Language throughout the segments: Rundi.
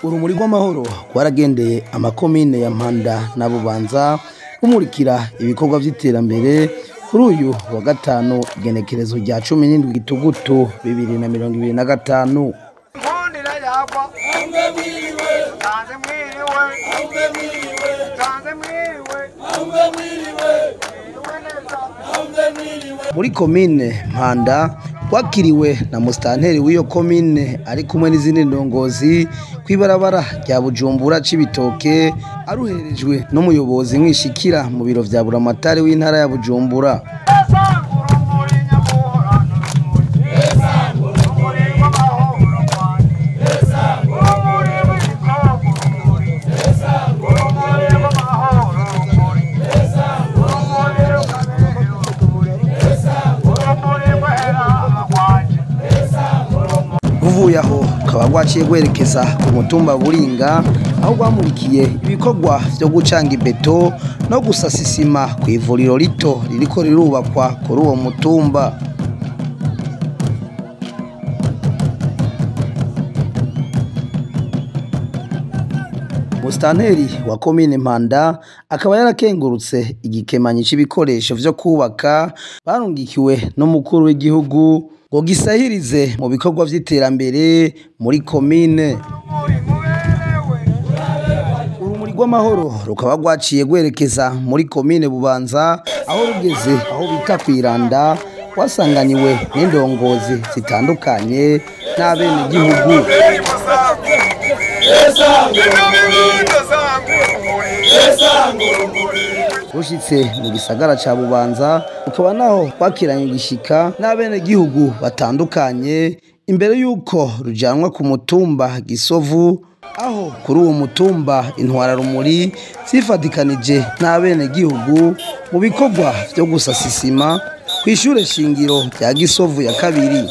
Urumuri rw'amahoro rwaragendeye amakomine ya Mpanda na Bubanza rumurikira ibikorwa vy'iterambere kuri uyu wa gatanu igenekerezo rya 17 Gitugutu 2025. Muri komine Mpanda wakiriwe na mustanteri w'iyo komine ari kumwe n'izindi ndongozi kw'ibarabara rya Bujumbura Cibitoke, aruherejwe n'umuyobozi mwishikira mu biro vya Buramatari w'intara ya Bujumbura. Uvuye aho rukaba rwaciye rwerekeza ku mutumba Buringa, aho rwamurikiye ibikorwa vyo gucanga ibeto no gusasa isima kw'ivuriro rito ririko rirubakwa kuri uwo mutumba. Mustanteri wa komine Mpanda akaba yarakengurutse igikemanyi c'ibikoresho vyo kubaka barungikiwe n'umukuru w'igihugu ngo gisahirize mu bikorwa vy'iterambere muri komine. Urumuri rw'amahoro rukaba rwaciye rwerekeza muri komine Bubanza, aho rugeze aho bita kwiranda wasanganiwe n'indongozi zitandukanye n'abenegihugu. Rushitse mu gisagara ca Bubanza ukaba naho kwakiranye igishika n'abenegihugu batandukanye imbere yuko rujanwa ku mutumba Gisovu, aho kuri uwo mutumba intwararumuri zifatikanije n'abenegihugu mu bikorwa vyo gusasa isima kw'ishure shingiro rya Gisovu ya kabiri.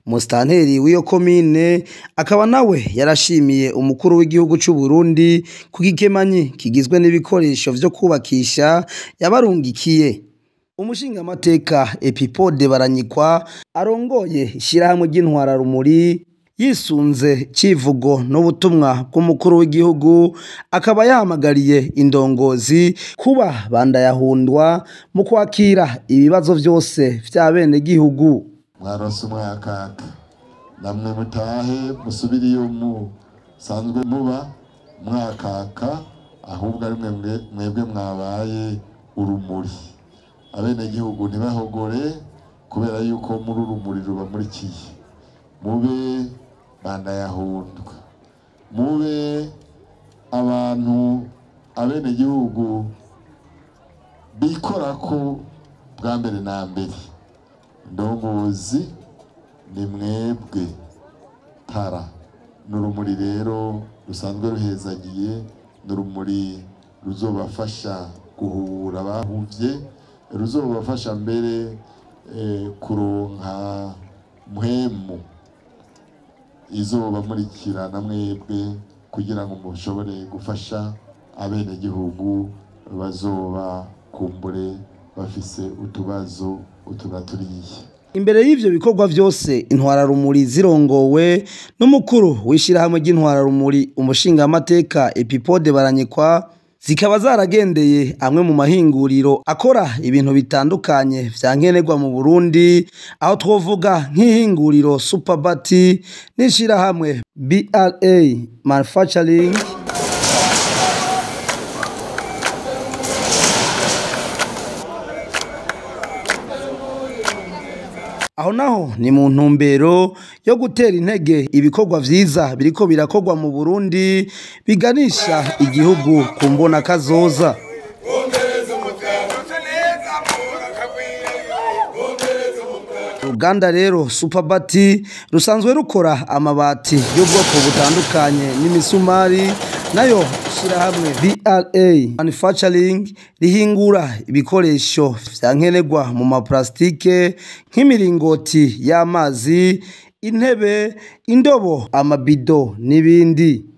Mustanteri w'iyo komine akaba nawe yarashimiye umukuru w'igihugu c'u Burundi ku gikemanyi kigizwe n'ibikoresho vyo kubakisha yabarungikiye. Umushingamateka Epipode Baranyikwa arongoye ishirahamwe ry'intwararumuri yisunze civugo n'ubutumwa bw'umukuru w'igihugu, akaba yahamagariye indongozi kuba bandayahundwa mu kwakira ibibazo vyose vy'abenegihugu. Mwaronse umwakaka namwe mutahe musubire iyo musanzwe muba mwakaka, ahubwo ari mwebwe mwabaye urumuri. Abenegihugu ntibahogore kubera yuko muri urumuri rubamurikiye. Mube bandayahundwa, mube abantu abenegihugu bikorako bwa mbere na mbere. Ndongozi ni mwebwe tara n'urumuri rero rusanzwe ruhezagiye, n'urumuri ruzobafasha guhura abahuvye, ruzobafasha mbere kuronka mpwemu izobamurikira na mwebwe kugira ngo mushobore gufasha abenegihugu bazoba kumbure bafise utubazo utunaturiye. Imbere y'ivyo bikorwa vyose intwararumuri zirongowe n'umukuru w'ishirahamwe ry'intwararumuri umushingamateka Epipode Baranyikwa, zikaba zaragendeye amwe mu mahinguriro akora ibintu bitandukanye vya nkenerwa mu Burundi, aho twovuga nk'ihinguriro Superbati n'ishirahamwe BRA Manufacturing. Aho naho ni mu ntumbero yo gutera intege ibikorwa vyiza biriko birakorwa mu Burundi biganisha igihugu ku mbona kazoza. Uruganda rero Superbati rusanzwe rukora amabati y'ubwoko butandukanye n'imisumari, nayo ishirahamwe BRA Manufacturing rihingura ibikoresho vya nkenerwa mu maplastike nk'imiringoti y'amazi, intebe, indobo, amabido n'ibindi.